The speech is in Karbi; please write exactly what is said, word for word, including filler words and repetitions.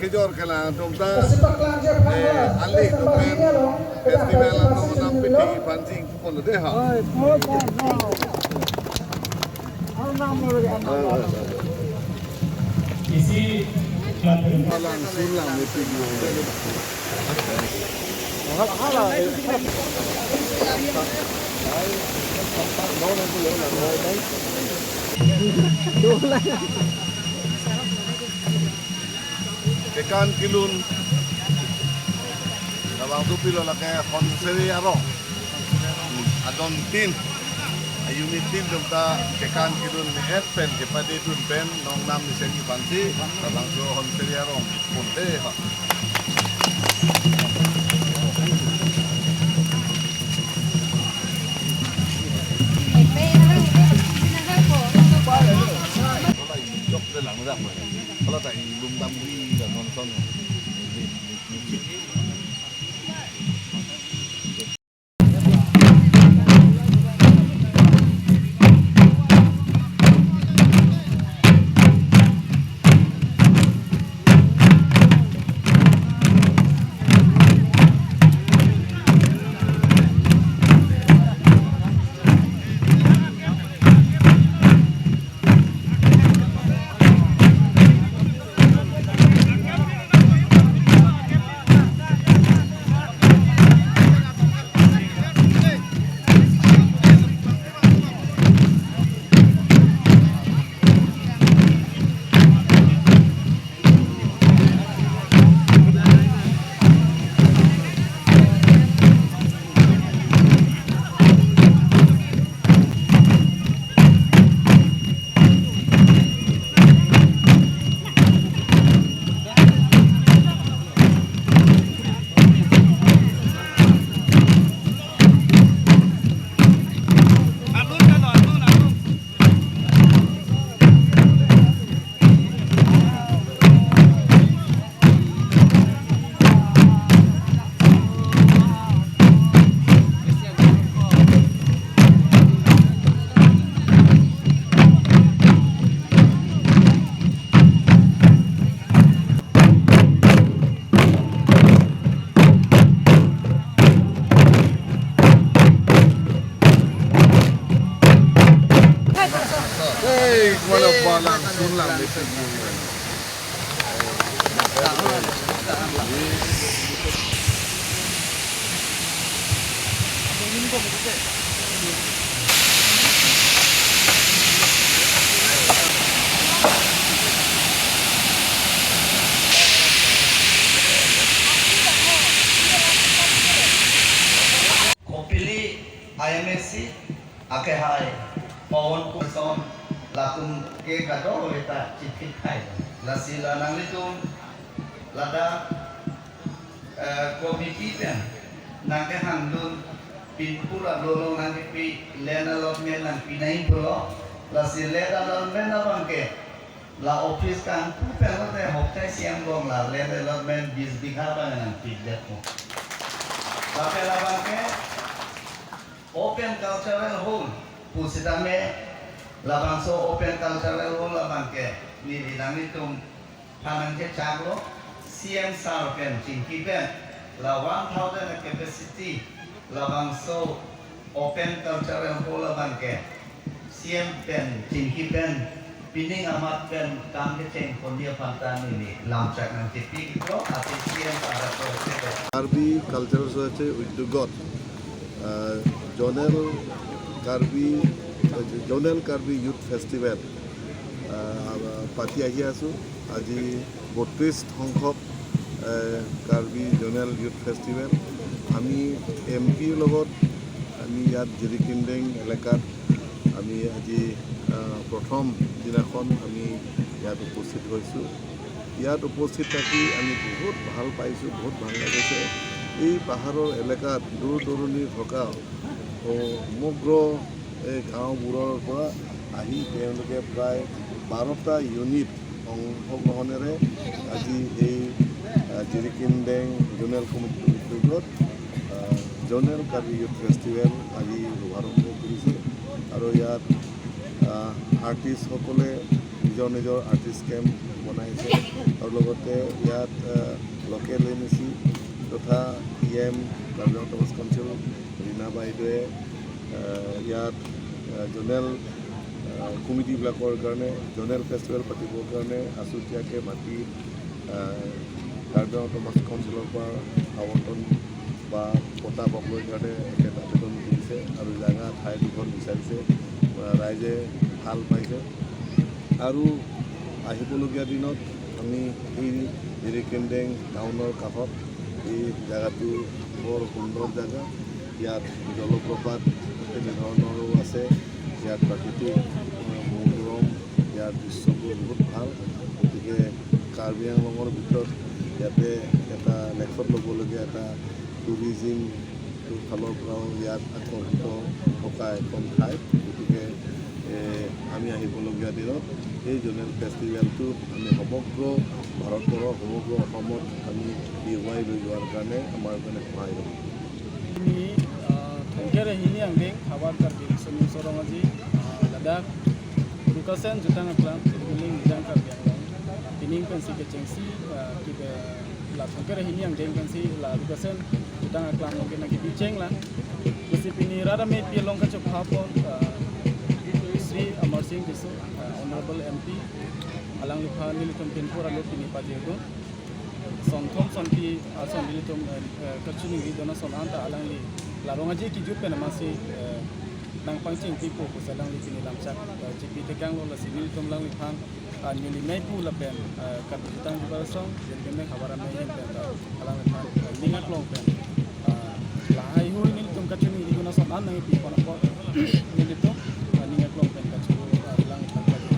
Jor kelang atum ta, eh, ali pen festival atum ta piti pansing pon de ha. Isi palang sulang itu. Kekan kelun. Labangso pilo lake Honseri arong. Adon tin. Unit tin atum ta kekan kelun ni et pen kepadedun pen nongnam ni seni pansi. Labangso Honseri arong. Ponte ha. Jok de lang rak. Kalau tak ilum tam wi dan nonson. Hey, wala palang sunlang. Kopili I M A C akehai Pawan Kumar latum ke kadokave ta chithik hai. Lasi la nanglitum ladak, eh, committee pen nangkehangdun pinpur along nangkepi land allotment nangpi nangji pulo. Lasi land allotment abangke la office kangpu pen lote hokhai siang bom la land allotment bis bigha abang nangpidetpo. Lapen labangke Open Cultural Hall pusitame labangso Open Cultural Hall abangke neli nanglitum aphan nangkechaklo, C M sir pen chingki pen la one thousand capacity labangso Open Cultural Hall abangke C M pen chingki pen pining amat pen kam kecheng ponji aphan ta neli lamchak nangchepi iklo, ati C M pada ko. Karbi Cultural Society উদ্যোগত, আহ, জনেল কাৰ্বি, জনেল Karbi youth festival, আহ, পাতি আহি আছোঁ। আজি বত্ৰিশ সংখ্যক, আহ, Karbi zonal youth festival. আমি এম পিৰ লগত আমি ইয়াত জিৰিকিনডেং এলেকাত আমি আজি, আহ, প্ৰথম দিনাখন আমি ইয়াত উপস্থিত হৈছোঁ। ইয়াত উপস্থিত থাকি আমি বহুত ভাল পাইছোঁ, বহুত ভাল লাগিছে। এই পাহাৰৰ এলেকাত দূৰ দূৰণি থকা সমগ্ৰ এই গাঁওবোৰৰ পৰা আহি তেওঁলোকে প্ৰায় বাৰটা ইউনিট অংশগ্ৰহণেৰে আজি এই, আহ, জিৰিকিনডেং জনেল কমিটিৰ উদ্যোগত, আহ, জনেল কাৰ্বি ইউথ ফেষ্টিভেল আজি শুভাৰম্ভ কৰিছে। আৰু ইয়াত, আহ, আৰ্টিষ্টসকলে নিজৰ নিজৰ আৰ্টিষ্ট কেম্প বনাইছে আৰু লগতে ইয়াত, আহ, লোকেল এম এ চি তথা E M Karbi Anglong autonomous council Rina বাইদেৱে, আহ, ইয়াত, আহ, জ'নেল, আহ, কমিটিবিলাকৰ কাৰণে জ'নেল ফেষ্টিভেল পাতিবৰ কাৰণে আছুতীয়াকৈ মাটি, আহ, কাৰ্বি আংলং অট'নমাছ কাউন্সিলৰ পৰা আৱণ্টন বা পট্টা পাবলৈ কাৰণে তেখেত আবেদন কৰিছে আৰু জাগা ঠাই দুখন বিচাৰিছে। আহ, ৰাইজে ভাল পাইছে আৰু আহিবলগীয়া দিনত আমি এই নিৰিকেন্দেং টাউনৰ কাষত এই জাগাটো বৰ সুন্দৰ জাগা। ইয়াত জলপ্ৰপাত তেনেধৰণৰো আছে। ইয়াত প্ৰাকৃতিক, আহ, মনোৰম, ইয়াৰ দৃশ্যবোৰ বহুত ভাল। গতিকে কাৰ্বি আংলঙৰ ভিতৰত ইয়াতে এটা লেখত ল'বলগীয়া এটা টুৰিজিম ফালৰ পৰাও ইয়াত আকৰ্ষিত থকা এখন ঠাই। গতিকে, এ, আমি আহিবলগীয়া দিনত এই জ'নেল ফেষ্টিভেলটো আমি সমগ্ৰ ভাৰতবৰ্ষ, সমগ্ৰ অসমত আমি বিয়পাই লৈ যোৱাৰ কাৰণে আমাৰ কাৰণে সহায় হ'ব। Pini, ah, Thongker ahini angdeng havar Karbi Riso Nimso Rong Aji, ah, ladak Rukasen Jutang Aklam, Jiribili Nijang Karbi Anglong. Pining pensi kechengsi, ah, kibe la Thongker ahini angdeng pensi la Rukasen Jutang Aklam along ke nangkebi chenglang. Pusi pini rat amei pi along kachepha pon, ah, Shri Amarsing Tisso, ah, Honorable M P, alangliphan nelitum pinpur alo pini pajirdun. Sonthom sonpi ason nelitum, eh, eh, kachiningri dun ason anta alangli la Rong Aji kijut pen amatsi, eh, nangpangchengpipo pusi alangli pini lamchak, eh, chipi tekanglo, lasi nelitum alangliphan, ah, neli mei pu lapen, eh, Karbi Jutang Jubar Asong, Jiribili havar amei ahin pen ta alangliphan, eh, ning aklong pen, ah, lahai hui nelitum kachiningri dun ason an nangpi pon apot nelitum, ah, ning aklong pen kachuru, ah, alangliphan kachuru.